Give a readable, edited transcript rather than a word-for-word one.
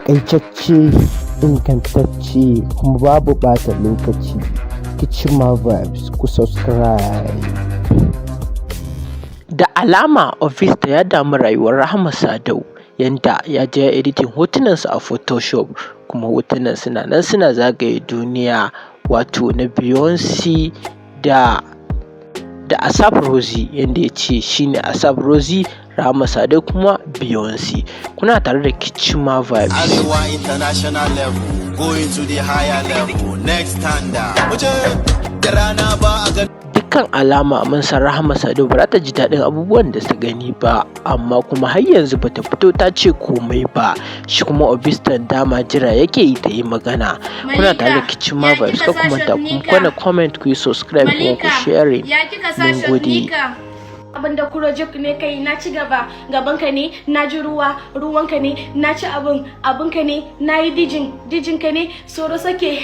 Taƙaitacce, ingantacce kuma babu ɓata lokaci. Kichima Vibes, ku subscribe. Da alama Ovista ya damu rayuwar Rahama Sadau, yanda ya je ya editing hotunansu a Photoshop, kuma hotunan suna nan suna zagaye duniya, wato na Beyonce da ASAP Rocky, yanda ya ce shi ne ASAP Rocky, Rahama Sadau kuma Beyonce. Kuna tare da Kichima Vibes. Arewa international level, going to the higher level, next standard. Muje da rana ba a ga Dukkan alama mun san Rahama Sadau ba za ta ji daɗin abubuwan da ta gani ba, amma kuma har yanzu bata fito ta ce komai ba. Shi kuma Obistan dama jira yake yi ta yi magana. Kuna tare da Kichima Vibes, kar ku manta ku kwana comment, ku yi subscribe, kuma ku sharing. Ya kika sa Mun gode. Nika. Abin da project ne kai, na ci gaba gaban ka ne, na ji ruwa ruwanka ne, na ci abin abinka ne, na yi dijin dijin ka ne, soro sake.